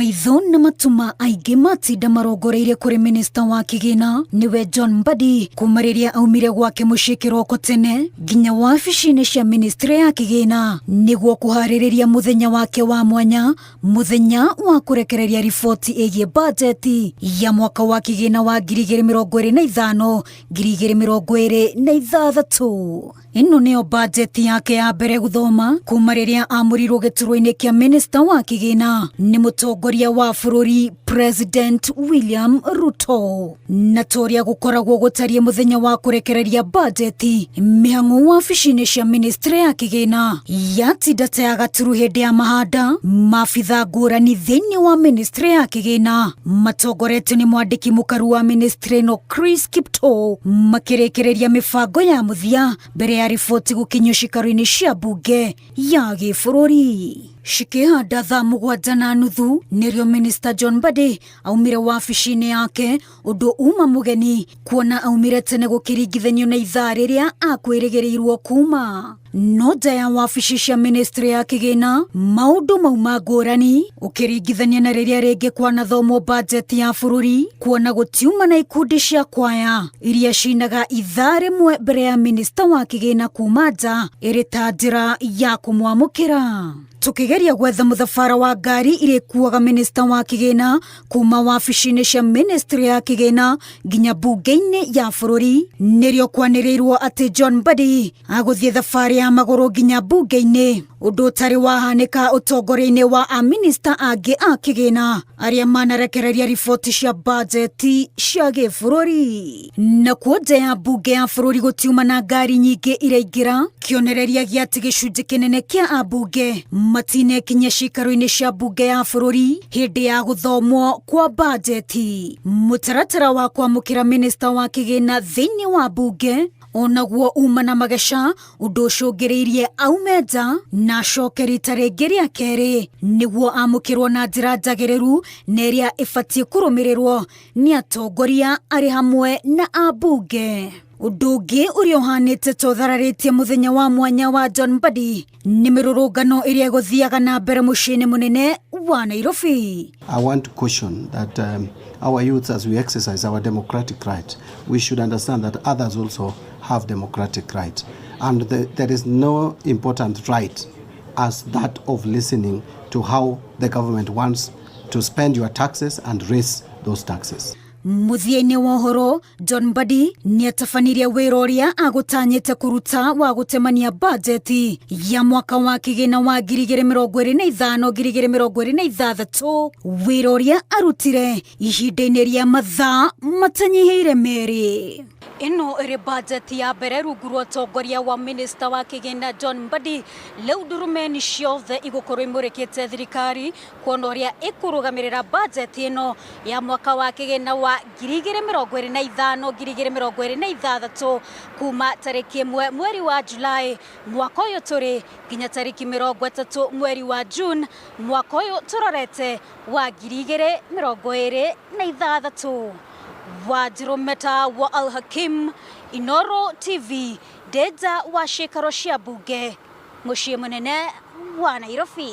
Maitho na matuma aingĩ matinda marongoreirie kũrĩ minista wa kĩgĩna nĩwe John Mbadi kuma rĩrĩa aumire gwake mũciĩ kĩroko tene nginya wabici-inĩ cia ministry ya kĩgĩna nĩguo kũharĩrĩria mũthenya wake wa mwanya, mũthenya wa kũrekereria riboti ĩgiĩ bajeti ya mwaka wa kĩgĩna wa 2025 2026. Ĩno nĩyo bajeti yake ya mbere gũthoma kuma rĩrĩa amũrirwo gĩturwa-inĩ kĩa minista wa kĩgĩna nĩ mũtongoria wa bũrũri President William Ruto. Na ta ũrĩa gũkoragwo gũtariĩ mũthenya wa kũrekereria bajeti, mĩhang'o wabici-inĩ cia ministry ya kĩgĩna yatinda ta ya gaturu hĩndĩ ya mahanda. Maabitha ngũrani thĩinĩ wa ministry ya kĩgĩna matongoretio nĩ mwandĩki mũkaru wa ministry ĩno Chris Kiptoo makĩrĩkĩrĩria mĩbango ya mũthia mbere ya riboti gũkinyio cikaro-inĩ cia mbunge ya gĩbũrũri. Cikĩhanda 7:30 nĩrĩo Minister John Mbadi aumire wabici-inĩ yake, ũndũ uma mũgeni kuona aumire tene gũkĩringithanio na ithaa rĩrĩa akwĩrĩgĩrĩirwo kuma. No nja ya wabici cia ministry ya kĩgĩna maũndũ mauma ngũrani ũkĩringithania na rĩrĩa rĩngĩ kwanathomwo bajeti ya bũrũri, kuona gũtiuma na ikundi cia kwaya iria cinaga ithaa rĩmwe mbere ya minista wa kĩgĩna kuma nja ĩrĩ ta njĩra ya kũmwamũkĩra. Tukigeria gwetha mũthabara wa ngari iria ikuaga minista wa kĩgĩna kuma wabici-inĩ cia ministry ya kĩgĩna nginya mbunge-inĩ ya bũrũri, nĩrĩo kwanĩrĩirwo atĩ John Mbadi agũthiĩ thabarĩ ya magũrũ nginya mbunge-inĩ, ũndũ ũtarĩ wahanĩka ũtongoria-inĩ wa aminista angĩ a kĩgĩna arĩa manarekereria riboti cia bajeti cia gĩbũrũri. Nakuo nja ya mbunge ya bũrũri gũtiuma na ngari nyingĩ iraingĩra, kĩonereria gĩa atĩ gĩcunjĩ kĩnene kĩa ambunge matinekinyia cikaro-inĩ cia mbunge ya bũrũri hĩndĩ ya gũthomwo kwa bajeti. Mũtaratara wa kwamũkĩra minista wa kĩgĩna thĩinĩ wa mbunge onaguo uma na mageca, ũndũ ũcũngĩrĩirie aume nja na acoke rita rĩngĩ rĩa kerĩ nĩguo amũkĩrwo na njĩra njagĩrĩru na ĩrĩa ĩbatiĩ kũrũmĩrĩrwo nĩ atongoria arĩ hamwe na ambunge. Ũndũ ũngĩ ũrĩa ũhanĩte ta ũthararĩtie mũthenya wa mwanya wa John Mbadi nĩ mĩrũrũngano ĩrĩa ĩgũthiaga na mbere mũciĩ-inĩ mũnene wa Nairobi. I want to caution that our youths, as we exercise our democratic right, we should understand that others also have democratic right. And there is no important right as that of listening to how the government wants to spend your taxes and raise those taxes. Mũthia-inĩ wa ũhoro, John Mbadi nĩatabanirie wĩra ũrĩa agũtanyĩte kũruta wa gũtemania bajeti ya mwaka wa kĩgĩna wa 2025 2026, wĩra ũrĩa arutire ihinda-inĩ rĩa mathaa matanyihĩire 2. Ĩno ĩrĩ bajeti ya mbere rungu rwa ũtongoria wa minista wa kĩgĩna John Mbadi. Rĩu ndurumeni ciothe igũkorwo imũrĩkĩte thirikari kuona ũrĩa ĩkũrũgamĩrĩra bajeti ĩno ya mwaka wa kĩgĩna wa 2025 2026 kuma tarĩki 1 mweri wa Julai mwaka ũyũ tũrĩ nginya tarĩki 30 mweri wa June mwaka ũyũ tũrorete wa 2026. Wanjirũ Meta wa Al Hakim, Inoro TV, ndeja wa cikaro cia mbunge mũciĩ mũnene wa Nairobi.